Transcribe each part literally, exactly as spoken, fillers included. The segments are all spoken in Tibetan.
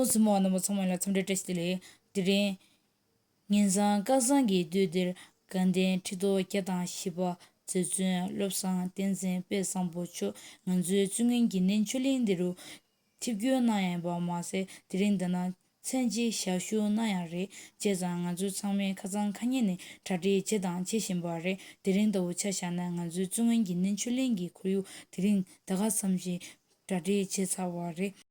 གཟིགས་མོ་བ་རྣམ་པ་ཚང་མ་ལ་འཚམས་འདྲི་བཀྲ་ཤིས་བདེ་ལེགས། དེ་རིང་ཉིན་གསུམ་ཀ་སང་གི་དུས་འདིར་དགའ་ལྡན་ཁྲི་ཐོག་བརྒྱ་དང་བཞི་པ་རྗེ་བཙུན་བློ་བཟང་བསྟན་འཛིན་དཔལ་བཟང་པོ་མཆོག་ང་ཚོའི་བཙུན་དགོན་དགེ་ལྡན་ཆོས་གླིང་འདི་རུ་ཆིབས་བསྒྱུར་གནང་ཡ་ཡིན་པ་མ་ཟད། དེ་རིང་འདི་ན་མཚན་ཅིག་ཞག་བཞུགས་གནང་ཡ་རེད། བྱས་ཙང་ང་ཚོ་ཚང་མས་ཁ་སང་ཁ་ཉིན་ནས་གྲ་སྒྲིག་བྱས་དང་བྱེད་བཞིན་པ་རེད། དེ་རིང་ལྟ་བུ་ཆ་བཞག་ན་ང་ཚོའི་བཙུན་དགོན་དགེ་ལྡན་ཆོས་གླིང་གི་ཁོར་ཡུག་དེ་རིང་ད་ག་ཙམ་ཞིག་གྲ་སྒྲིག་བྱས་ཚར་བ་རེད།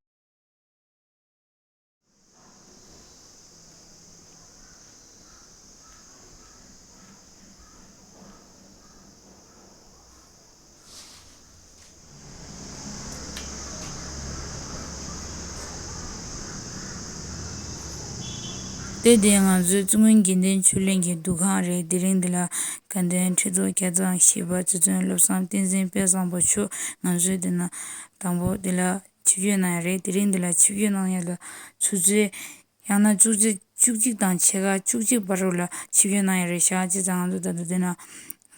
དེ་དེ་ང་ཚོའི་བཙུན་དགོན་དགེ་ལྡན་ཆོས་གླིང་གི་འདུ་ཁང་རེད། དེ་རིང་འདི་ལ་དགའ་ལྡན་ཁྲི་ཐོག་བརྒྱ་དང་བཞི་པ་རྗེ་བཙུན་བློ་བཟང་བསྟན་འཛིན་དཔལ་བཟང་པོ་མཆོག་ང་ཚོའི་འདི་ན་དང་པོ་འདི་ལ་ཆིབས་བསྒྱུར་གནང་ཡ་རེད། དེ་རིང་འདི་ལ་ཆིབས་བསྒྱུར་གནང་ཡ་ལ་ཆུ་ཚོད་ཡང་ན་བཅུ་གཅིག་བཅུ་གཅིག་དང་ཕྱེད་ཀ་བཅུ་གཅིག་བར་རུ་ལ་ཆིབས་བསྒྱུར་གནང་ཡ་རེད་ཤག་བྱས་ཙང་ང་ཚོ་ད་ལྟ་འདི་ན་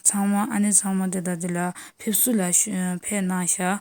ཚང་མ་ཨ་ནེ་ཚང་མ་དེ་ད་འདི་ལ་ཕེབས་བསུ་ལ་ཞུ་ཕེབས་གནང་ཤག་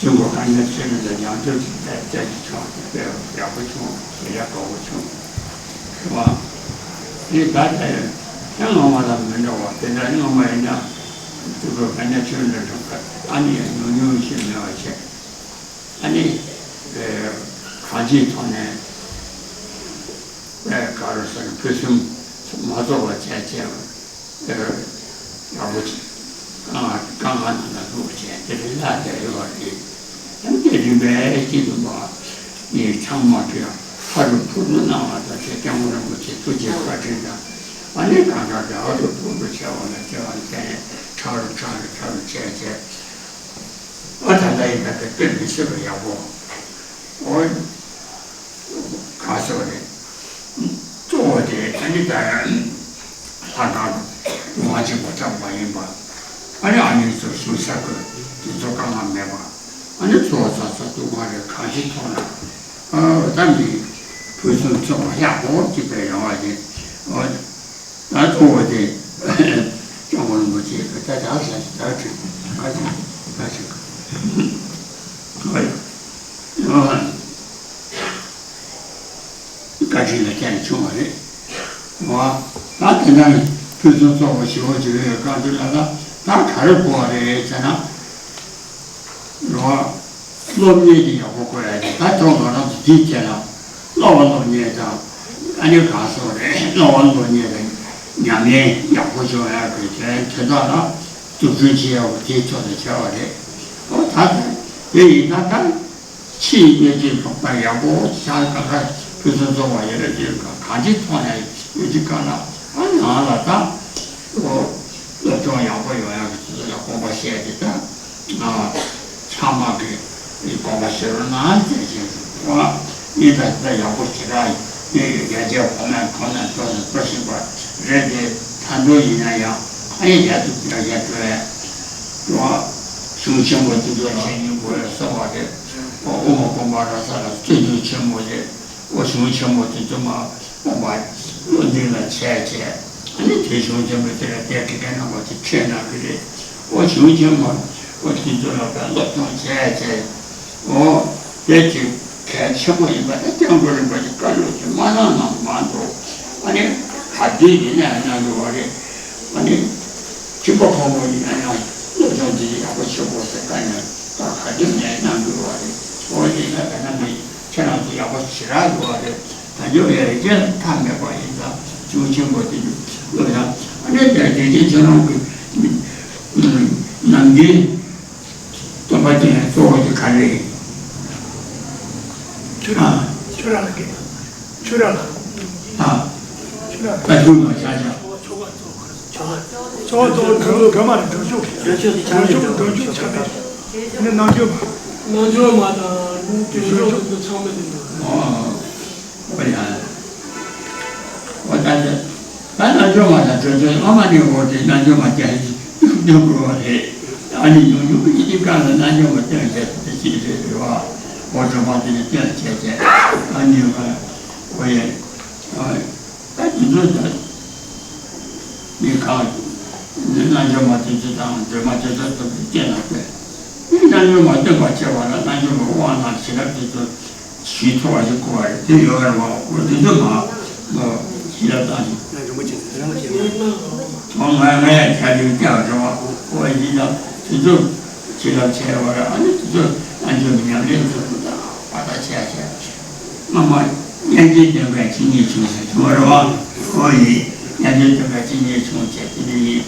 ཀྲུང་གོ་དཀའ་ངལ་ཆེ་མི་ལ་མྱོང་འགྱུར་གྱི་དཔེ་བལྟས་ཀྱི་བྱུང་བ་དེ་དཔེ་ཡག་པོ་བྱུང་། ཞེ་དྲག་དགའ་པོ་བྱུང་། རེད་བ། དེ་ད་ལྟ་ཡང་སྔོན་མ་དང་མི་འདྲ་བ་དེ་འདྲ། སྔོན་མ་ཡིན་ན་ཀྲུང་གོ་དཀའ་ངལ་ཆེ་མི་ལ་འགྲོ་སྐབས་ཨ་ནི་ཡང་ཉུང་ཉུང་ཞིག་མེད་པ་བྱས། ཨ་ནི་གང་ཅིའི་ཐོག་ནས་ག་རེ་ཟེར་ན་ཕུན་སུམ་མ་ཚོགས་པ་བྱས་བྱས། ཡག་པོ་ཅིག་དཀའ་ངལ་དཀའ་ངལ་ནང་ལ་ལྷུག་བྱས་དེ་རིང་ལ་བསྡད་ཡོད་རེད། ཡང་དེ་རིང་པའི་སྐྱིད་སྡུག་པ་ཡི་ཚང་མ་གི་ཕ་རུ་ཕུ་རུ་གནང་བ་དང་དེ་སྐྱབས་མགོན་རིན་པོ་ཆེ་ཐུགས་རྗེ་བཀའ་དྲིན་དང་། ཨ་ནི་གང་ལྟར་དེ་ཨ་རུ་ཕུ་རུ་བྱས་པ་ལ་དེ་བ་ལ་དེ་ཁྲ་རུ་ཁྲ་རུ་ཁྲ་རུ་བྱས་བྱས། ཨ་ད་ལྟ་ཡིན་ན་དེ་དཔེ་མི་སྲིད་པ་ཡག་པོ། ཨོ། ག་ཟེར་བ་རེད། གཙོ་བོ་དེ་ཨ་ནི་ད་ལྷ་ཁང་དུ་དུང་བ་གཅིག་པོ་ཐོབ་པ་ཡིན་པ། ཨ་ནི་ཨ་ནི་ཚོ་བཞུགས་ས་དགོས་དེ་ཚོ་དཀའ་ངལ་མེད་པ། ཨ་ནི་གཙོ་བོ་ཚ་ཚ་དུང་བ་རེ་གང་ཞིག་ཐོག་ན། ཨ་ད་མི་ཕུན་སུམ་ཚོགས་པ་ཡག་པོ་གཅིག་པའི་ཡོང་བ་ཡིན། ཨོ། ད་གཙོ་བོ་དེ་སྐྱབས་མགོན་རིན་པོ་ཆེ་གི་ད་ད་ཟ་ཞིག་ད་ཁྲིད་ད་ཁྲིད་ད་ཁྲིད་ཨོ་ཡ། བཀའ་དྲིན་ལ་བརྟེན་ནས་བྱུང་བ་རེད། ཨོ། ད་དེ་འདྲ་ནི་ཕུན་སུམ་ཚོགས་པ་ཞེ་པོ་ཅིག་རེད། བཀའ་དྲིན་ལ་ད་ ད་ག་རེ་དགོས་རེད་ཟེར་ན། རོ། སློབ་གཉེར་དེ་ཡག་པོ་དགོས་ཡ་དེ་ད་དུང་ང་རང་ཚོ་འདིའི་ཐད་ལ་བསླབ་པ་སློབ་གཉེར་དང་། ཨ་ནི་གང་སོང་རེད། བསླབ་པ་སློབ་གཉེར་དང་ཉམས་ལེན་ཡག་པོ་བྱུང་ཡ་གི་དོན་དོན་དག་ལ་འཛུགས་སྐྲུན་བྱེད་ཡག་པོ་དེའི་ཐོག་ཏུ་བྱས་པ་རེད། འོ་ད་ད་དེ་ཡིན་ན་ད། ཕྱིའི་གནས་ཚུལ་ཕོག་པ་ཡག་པོ་ཆགས། ཀ་ཁ་ཕུན་སུམ་ཚོགས་པ་ཡོད་ལ་ཅིག་གང་ཅི་མཐོང་ཡ་ཡོད་ཅིག་ག་ལ། ཨ་ནང་ལ་ད་ཨོ་སློབ་སྦྱོང་ཡག་པོ་ཡོང་ཡ་གི་ཚུལ་ལ་དགོངས་པ་བཞེས་ཏེ། ད་ཨ་ཚང་མ་གི་དགོངས་པ་བཞེས་རོགས་གནང་ཟེར་བཞིན་དུ་ཨ་ནི་ད་ད་ཡག་པོ་ཞེ་དྲག་ཡོད། ཡ་རྒྱལ་གོང་མ་གོང་ན་འགྲོ་ན་འགྲོ་བཞིན་པ་རེད་དེ། ད་དུང་ཡིན་ན་ཡང་ཨ་ནི་ཡར་དུ་ཡར་ཡར་འགྲོ་ཡ། ཨ་གཞུང་ཆེན་པོ་དེ་ཚོ་ལ་ཉན་དགོས་ཡ་གསུངས་པ་རེད། ཨོ་དབུ་མ་དགོན་པ་ར་ས་ལ་རྩེ་གདུང་ཆེན་མོ་རེད། ཨོ་གཞུང་ཆེན་མོ་དེ་ཚོ་མ་དགོན་པ་བློ་འདུན་ལ་བྱས་བྱས། ཨ་ནི་དེ་གཞུང་ཆེན་མོ་དེ་ལ་དེ་དགེ་རྒན་རྣམ་པ་ཚོ་ཁྲིད་གནང་གི་རེད། ཨོ་གཞུང་ཆེན་མོ་ཨོ་དེ་ཚོ་ལ་དཔེ་སློབ་སྦྱོང་བྱས་བྱས། ཨོ་དེ་དེ་གལ་ཆེན་པོ་ཡིན་པ་དེ་སྐྱབས་མགོན་རིན་པོ་ཆེ་བཀའ་སློབ་ཀྱི་མ་གནང་ནང་མ་གཏོགས། ཨ་ནི་ག་དུས་ཡིན་ན་གནང་གི་ཡོད་རེད། ཨ་ནི། ཁྱིམ་པ་ཁོང་མོ་ཡིན་ན་ཡང་སློབ་སྦྱོང་འདི་ཡག་པོ་བྱེད་དགོས་ཟེར་བཀའ་ནས་ད་ག་དུས་ནས་གནང་དགོས་བ་རེད། འོ་དེ་ན་ད་ན་མི་ཁྱེད་རང་ཚོ་ཡག་པོ་ཞེ་དྲག་ཡོད་བ་རེད། ད་འཇོག་ཡ་རེ་རྒྱ་མཐའ་མེད་པ་ཡིན་ཙང་གཞུང་ཆེན་པོ་དེ་ནི་སློབ་ཡང་ཨ་ནི་དེ་དེ་རྗེ་ཁྱེད་རང་གི་ནམ་རྒྱུན་སྟོན་པ་ཅན་གཙོ་བོ་དེ་ག་རེ་རེད། ཁྱོད་ཨ། ཁྱོད་རང་གི་ཁྱོད་རང་ཨ། ཁྱོད་རང་ད་ཁྱོད་མ་བྱ་བྱ། ཚོགས་གཙོ་གྲོས་གྲོས་མ་རེད། གྲོས་ཆོད། གྲོས་ཆོད་གྲོས་ཆོད་ཆགས་པས་ནི་རྣལ་འབྱོར་མ། རྣལ་འབྱོར་མ་དང་གྲོས་ཆོད་དེ་ཚོ་ཚང་མ་དེ་འདུག་ཨོ་ཡ། ཨོ་ད་ད་ད་རྣལ་འབྱོར་མ་དང་གྲོས་ཆོད་ཨ་མ་ནི་འོ་དེ་རྣལ་འབྱོར་མ་ཀྱང་ཉུང་ཉུང་རེད། ཨ་ནི་ཉུང་ཉུང་གི་སྐབས་ལ་རྣལ་འབྱོར་མ་སྟོན་བྱས་དེ་ཅི་རེད་རེད་བ། འོ་གྲོས་མ་དེ་ནི་སྟོན་བྱས་བྱས་ཨ་ནི་ཨོ་ཡ། ཨོ་ད་དེ་ཚོ་ད། མི་གང་། རྣལ་འབྱོར་མ་དེ་ཚོ་དང་སྒྲོལ་མ་དེ་ཚོ་ཚོ་གི་སྐྱེ་ན་དེ། མི་རྣལ་འབྱོར་མ་སྟོན་པར་བྱེད་པ་ལ་རྣལ་འབྱོར་མ་དབང་དང་བྱིན་རླབས་དེ་ཚོ་ཞུས་ཐུབ་པ་ཞིག་དགོས་པ་རེད། དེ་ཡོད་རེད་བ། འོ་དེ་ཚོ་མ་བྱིན་རླབས་དང་། ང་ང་ཡ་བྱ་དེ་སྐྱེ་བ་རེད་བ། འོ་ཡིན་ན་དེ་ཚོ་བྱིན་རླབས་ཆེ་བ་རེད། ཨ་ནི་དེ་ཚོ་རྣལ་འབྱོར་མའི་ཉམས་ལེན་ཚོ་དང་བར་ཐག་ཆེ་ཆེ། སྔ་མ་སྙན་བརྒྱུད་སྟོན་པའི་ཆོས་ཉིད་ཆུང་ཟེར་བྱུང་བ་རེད་བ། ཨོ་ཡིན། སྙན་བརྒྱུད་སྟོན་པའི་ཆོས་ཉིད་ཆུང་ཟེར་དེ་ནི་ཡིན།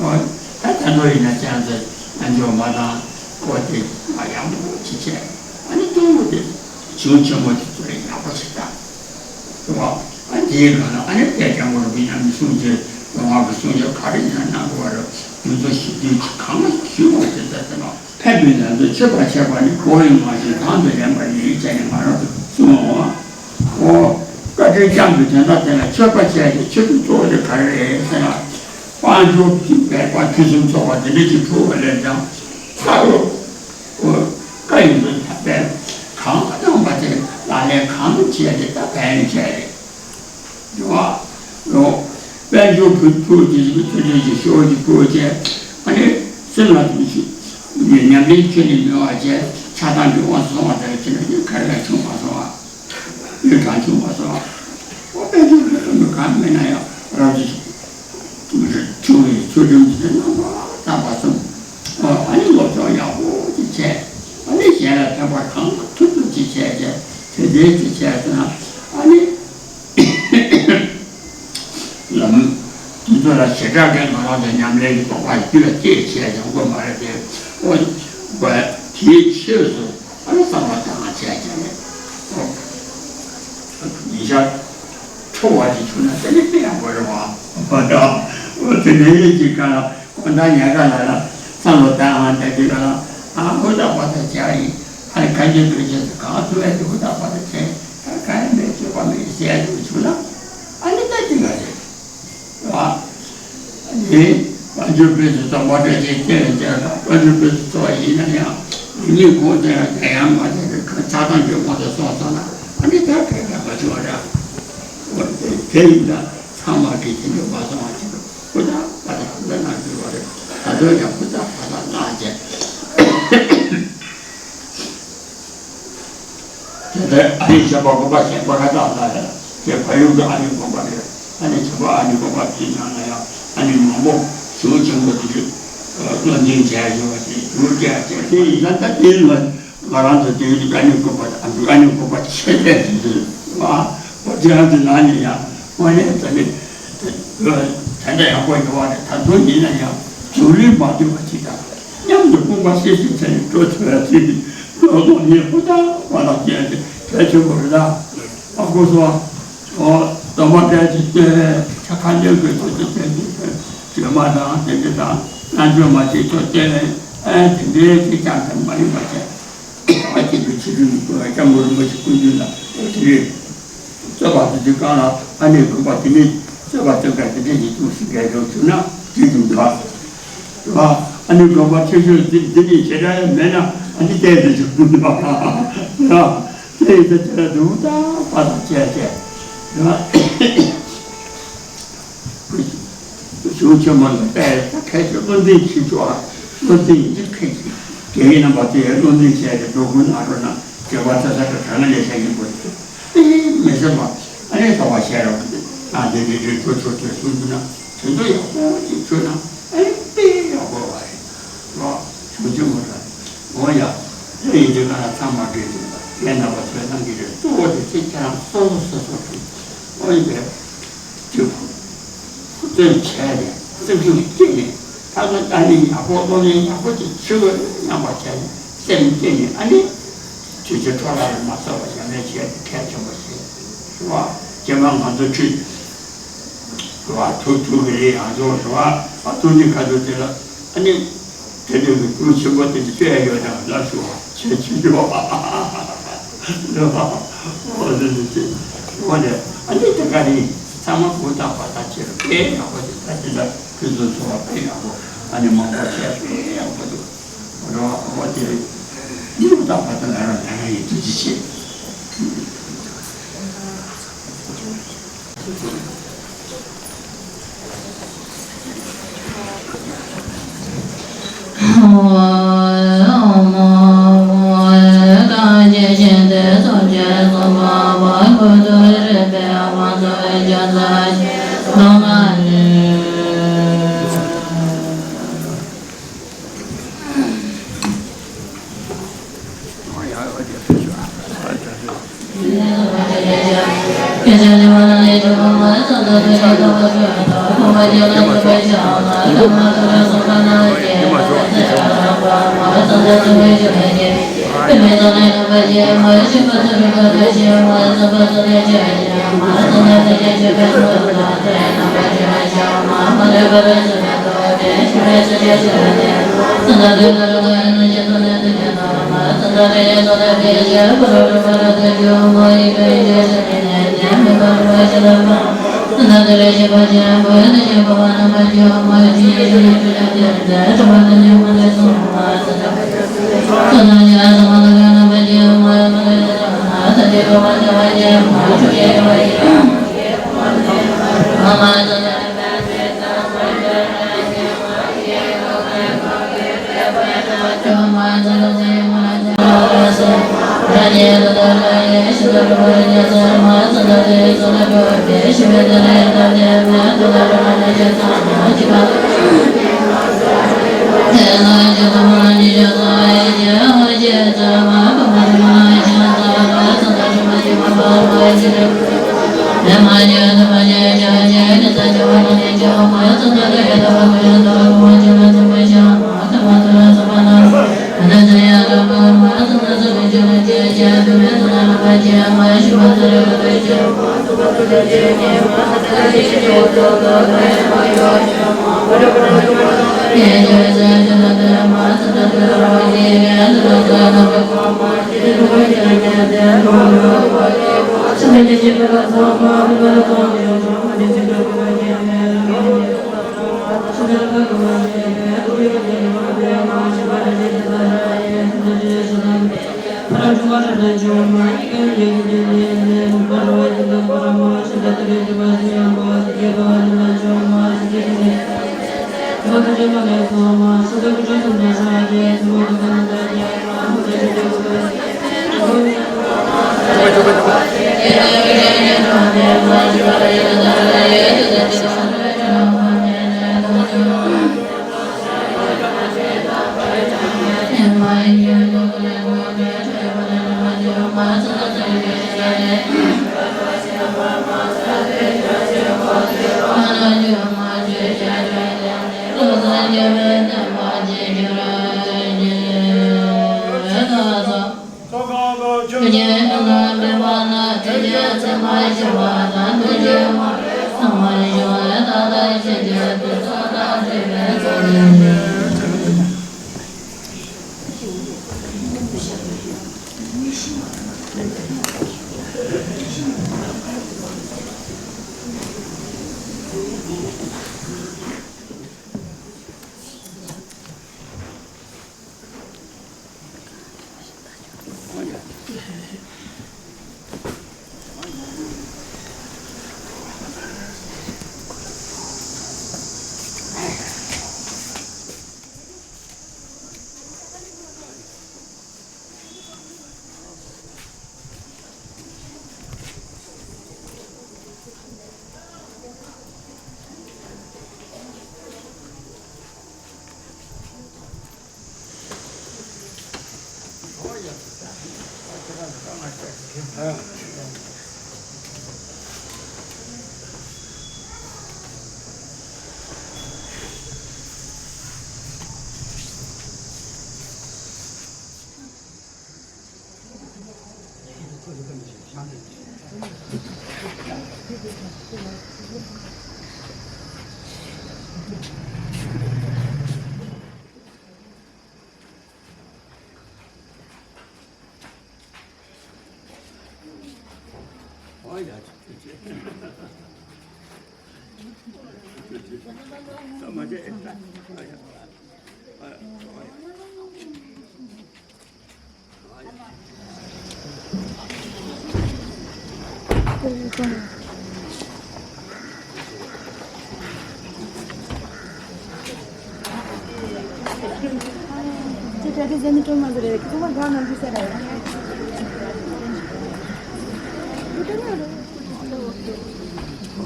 ཨོ་ད་ད་འགྲོ་ཡིན་ན་ཅང་ཟེར་ཨ་འཇོག་མ་དང་། ཨོ་དེ་མ་ཡག་པོ་ཅི་བྱས། ཨ་ནི་གཙོ་བོ་དེ་གཞུང་ཆེན་མོ་དེ་ཚོ་ལ་ཡག་པོ་ཞིག་བཏང་། རེད་བ། ཨ་དེའི་སྒང་ལ་ཨ་ནི་དཔལ་སྐྱབས་མགོན་རིན་པོ་ཆེ་གསུང་ཆོས་མདོ་སྔགས་ཀྱི་གསུང་ཆོས་ག་རེ་ཡིན་ན་གནང་དགོས་པ་རེད། དེ་ཚོ་ཞིབ་འཇུག་གང་ཞུ་དགོས་དེ་ལྟར་ཟེར་ན། ཕན་པའི་ལམ་དུ་མཆོད་པར་བྱེད་པ་ནི་གོ་ཡི་མ་ཞིག་དང་དུ་ལེན་པ་ཡིན་ཅེས་ནི་ང་རང་ཚོ་གསུངས་འོང་། ཨོ། བཀའ་དྲིན་བསྐྱངས་པའི་དོན་དག་དེ་ལ་མཆོད་པ་བྱས་ཏེ་མཆོད་པའི་གཙོ་བོ་དེ་ག་རེ་རེད་ཟེར་ན། དཔལ་འབྱོར་གྱི་འབད་པ་ཕུན་སུམ་ཚོགས་པ་དེ་འདྲ་ཅིག་ཕུལ་བ་ལས་ཀྱང་། བཀའ་ཡོད། ཨོ། བཀའ་ཡིན་པའི་ཐབས་པས་གང་གནང་བ་དེ་ལག་ལེན་གང་བྱས་ཏེ་ད་ཕན་ཡོན་བྱས་རེད། རེད་བ། རོ། དཔལ་འབྱོར་ཕུལ་ཕུལ་དེ་ཚོ་ཐོན་ཐོན་གྱི་ཤོག་གི་ཕུལ་བྱས། ཨ་ནི་སེམས་ལ་དུ་ཞིག་ཉམས་ལེན་ཁྱོན་ནས་མེད་པ་བྱས། ཆགས་སྡང་གི་དབང་སོང་བ་དེ་ལ་ཁྱོད་ནས་ག་རེ་ལ་བྱུང་མ་སོང་བ། ཡོད་གང་བྱུང་མ་སོང་བ། ཨོ་དཔལ་འབྱོར་ཕུལ་ཕུལ་མི་གང་མེད་ན་ཡང་རང་ཚོ་ཞིག་ཆུང་བའི་ཚུལ་ཁྲིམས་ཀྱི་རྣམ་པ་དག་པ་གསུམ། ཨ་ནི་སློབ་སྦྱོང་ཡག་པོ་ཅིག་བྱས། ཨ་ནི་གཞན་ལ་ཕན་པ་གང་ཐུབ་ཐུབ་ཅིག་བྱས་བྱས། དེ་འདྲའི་ཅིག་བྱས་ཟེར་ན། ཨ་ནི། ལམ། དེ་ཚོ་ལ་ཞེ་དྲག་གི་ང་རང་ཚོ་ཉམས་ལེན་གྱི་རྟོགས་པ་རྒྱུད་ལ་སྐྱེས་བྱས་ཀྱང་དགོས་མ་རེད་དེ། ཨོ། དགོས། དེའི་ཆོས་སུ་ཨ་ནི་བསམ་བློ་བཏང་བྱས་ཀྱང་ནས། ཨོ། ཉིན་ཞག་ཁྲོ་བ་ཅིག་བྱུང་ན་དེ་ནི་དཔེ་ཡག་པོ་རེད་བ། ཨོ་ད། ཨོ་དེ་ནས་ཡིན་གཅིག་ག་ལ་དགོང་དག་ཉལ་ཁ་ལ་ལ་བསམ་བློ་བཏང་ཨ་ད་གཅིག་ག་ལ་ཨ་ཧུར་ཐག་པ་ཐག་བྱས་ཡིན། ཨ་ནི་གང་ཅི་དགོས་ཆེད་དུ་གང་ཐུབ་ཡས་དེ་ཧུར་ཐག་པ་ཐག་བྱས་ཡིན། ད་གང་ཡང་མེད་སྤྱོད་པ་མེད་ཟེར་ཡ་དེ་བྱུང་ན་ཨ་ནི་ད་གཅིག་ག་རེད། ཨ་ནི་དཔལ་འབྱོར་ཕུན་སུམ་ཚོགས་པ་འདྲ་ཅིག་བསྟེན་ཡང་བསྟེན་ལ་དཔལ་འབྱོར་ཕུན་སུམ་ཚོགས་པ་ཡིན་ན་ཡང་མི་གོང་དེ་ཡང་དེ་ཡང་མ་དེ་རེད། ཆགས་སྡང་གི་དབང་དུ་སོང་སོང་ན་ཨ་ནི་ད་ག་ག་མ་བྱུང་བ་རེད། འོ་དེ་དེ་ཡིན་ན་ཚང་མ་གིས་དེ་འདྲ་མ་སོང་བ་ཅིག་ཧུར་ཐག་པ་ཐག་ལ་གནང་རྒྱུ་བ་རེད། ད་དུང་ཡང་ཧུར་ཐག་པ་ཐག་གནང་བྱས། དེ་ལྟར་ཨ་ནི་ཆེན་པོ་དགོན་པ་གཞན་པ་ཁ་ཐག་ལ་རེད། དེ་བལ་ཡུལ་གྱི་ཨ་ནི་དགོན་པ་རེད། ཨ་ནི་ཆེན་པོ་ཨ་ནི་དགོན་པ་དེའི་ནང་ལ་ཡང་ཨ་ནི་མང་པོ་གཞུང་ཆེན་པོ་དེ་རེད། བློ་འཛིན་བྱས་ཡོད་པ་དེ་ཡོད་ཀྱང་བྱས། དེ་ཡིན་ན་ད་དེ་ལ་ང་རང་ཚོ་དེ་ཨ་ནི་དགོན་པ་ཨ་ནི་དགོན་པ་ཆེ་གྲས་ཞིག་འདུག་བ། འོ་དེ་རང་དེ་ནང་ནས་ཡང་དངོས་གནས་ད་ནི་དེ་འདྲ་ཡག་པོ་ཡོད་བ་རེད། ད་དུང་ཡིན་ན་ཡང་སྒྱུ་ལུས་མ་ཐུབ་པ་ཅིག་དང་མཉམ་དུ་དཔུང་པ་སིལ་སིལ་བྱས་ནས་འགྲོ་ཐུབ་ཡ་ཅིག་ལོ་ལོ་ནས་ཧུར་ཐག་པ་དང་བཅས་ཏེ་གལ་ཆེན་པོ་རེད། ད་ཨ་ཁུ་སོ། ཨོ། སྡོམ་པ་སྤེལ་གྱི་སྟེ། ཆ་ཁ་ལེན་དགོས་ཚུལ་གྱི་སྟེང་གི་སྟེ། བཅོས་མ་དང་དེ་འདྲ་དང་། རྣལ་འབྱོར་མ་བྱེད་ཆོག་སྟེ། ཨེ་དེ་འདྲའི་ཅིག་ཀྱང་དེ་མ་ཡིན་པ་བྱས། ཨ་ཅེ་གི་ཕྱི་རོལ་ནས་སྐྱབས་མགོན་རིན་པོ་ཆེ་སྐུ་མདུན་ལ་དེ་རེད། རྩོད་པ་དེ་དུས་གང་ལ་ཨ་ནི་དགོན་པ་དེ་ནས་རྩོད་པ་རྩོད་མཁན་དེ་འདྲ་ཞིག་འདུག་ཟེར་མཁན་ཡོད་བྱུང་ན་དེ་དུས་འདུག་ཨ། ཨ་ནི་དགོན་པ་ཆེ་ཤོས་འདི་འདི་ནས་ཞེ་དྲག་མེད་ན་ཨ་ནི་བལྟས་ཏེ་བྱུང་འདུག་ཨ། དེ་ཡིན་ཙང་དེ་ལ་འདུག་ད་པ་དང་བཅས་བཅས། གཞུང་ཆེན་མོ་ལ་དཔེ་ཁ་ཤས་བློ་འཛིན་བྱེད་ཆོག་བློ་འཛིན་ཡིན་ཁ་ཅིག་རྒན་ཡིན་རྣམ་པ་ཚོས་བློ་འཛིན་བྱས་ཏེ་འགྲོ་ཀུན་ཨ་རོ་ན་བྱེད་པ་ཚ་ཚ་ག་ག་ན་ལས་བྱ་ཡིན་པོ་ཨེ་མི་སེམས་པ་ཨ་ནི་ཚ་བ་བཤད་རོགས་ཨ་འདི་འདི་འདི་ཆོ་ཆོ་ཆོ་གསུང་རྒྱུ་ན་དོན་དུ་ཡག་པོ་ཅིག་ཆོས་ན་ཨེ་དཔེ་ཡག་པོ་བ་རེད་རོ། གཞུང་ཆེན་མོ་ལ་འོ་ཡ་ཨེ་ཡིན་དེ་ག་ན་ཚང་མ་འདྲེས་ཏེ་ལས་རྣམ་པ་ཚོས་གནང་གི་རེད། གཙོ་བོ་དེ་ཚེ་ཁྱེད་རང་སོ་སོ་སོ་སོ་གི་འོ་ཡིན་པས། དེ་ཧུར་བརྩོན་བྱས་ནས་སེམས་ཤུགས་བསྐྱེད་ནས་ད་ག་ད་ནི་ཡག་པོ་བློ་ལེན་ཡག་པོ་ཅིག་བྱེད་དགོས་སྙམ་པ་བྱས་ནས་སེམས་བསྐྱེད་ནས་ཨ་ནི་དུས་ཚོད་འཕྲོ་བརླག་ལ་མ་སོགས་པ་ཡང་ལས་བྱས་ཏེ་གལ་ཆེན་པོ་ཞིག་རེད་བ། རྗེས་མ་ང་ཚོ་ཁྲུས་རེད་བ། ཐུག་ཐུག་གི་རེད། ང་ཚོ་རེད་བ། ཐུག་ནི་ག་ཚོད་དེ་ལ་ཨ་ནི། དེ་འདྲའི་གི་སྐུ་ཆེན་པོ་དེ་འདྲ་བཤད་ཡོད་ན་ལབ་ཞུ་བ་བྱེད་ཀྱི་ཡོད། ལབ་པ་འོ་དེ་འདྲ་བྱེད་འོ་ནས་ཨ་ནི་དེ་ག་རེད། ཚང་མ་གུས་དང་བ་དང་བྱེད་རོགས་དཔེ་ཡག་པོ་དེ་ད་དེ་འདྲ་ཕུན་སུམ་ཚོགས་པ་དཔེ་ཡག་པོ་ཨ་ནི་མང་པོ་བྱས་དཔེ་ཡག་པོ་འདུག་རོ། འོ་དེ་གུས་དང་བ་དང་ལ་ར་ལ་ར་ཡི་ཐུགས་རྗེ་ཆེ།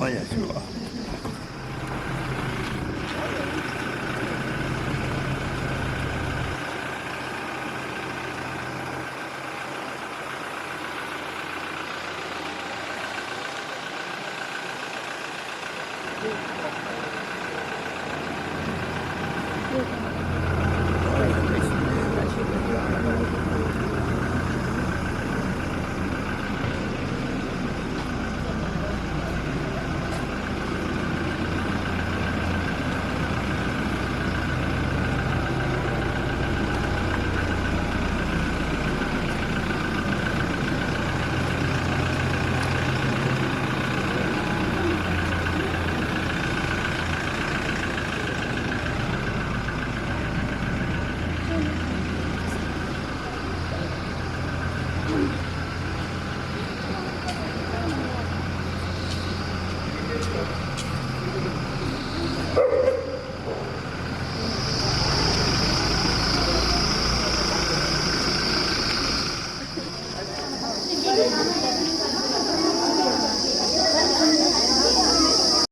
ཨ་ཡ་ཞུ་བ།